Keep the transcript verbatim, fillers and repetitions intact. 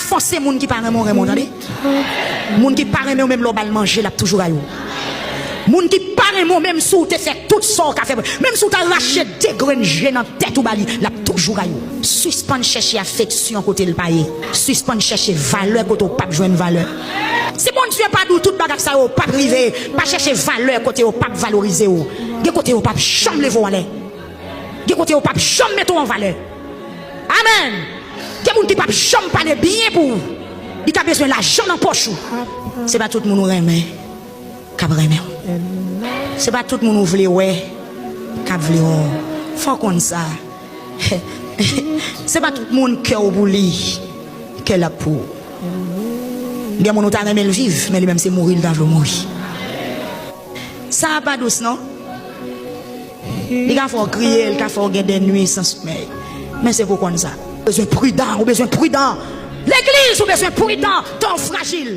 Fòse moun ki pa renmen w renmen w, tande. Moun ki pa renmen w, menm lè w ba l manje, l ap toujou rayi w. Moun ki pa renmen w, menm si w te fè tout sa w ka fè, menm si w ta rache de grenn je nan tèt ou ba li, l ap toujou rayi w. Sispann chèche afeksyon kote l pa ye. Sispann chèche valè kote w p ap jwenn valè. Si Bondye pa di w tout bagay sa yo p ap rive, pa chèche valè kote yo p ap valorize w. Gen kote yo p ap janm leve w anlè. Gen kote yo p ap janm mete w an valè. Amèn. Gen moun ki p ap janm pale byen pou ou. Li ka bezwen lajan nan pòch ou. Se pa tout moun ou renmen k ap renmen w. Se pa tout moun ou vle wè k ap vle wè w. Fò w konn sa. Se pa tout moun kè w pou li, kè l ap pou ou. Gen moun ou ta renmen l viv, men li menm se mouri l ta vle w mouri. Sa a pa dous non. Li ka fè w kriye, li ka fè w gen de nwi san somèy. Men se pou w konn sa. Ou bezwen pridan, ou bezwen pridan. Legliz, ou bezwen pridan. Tan w frajil.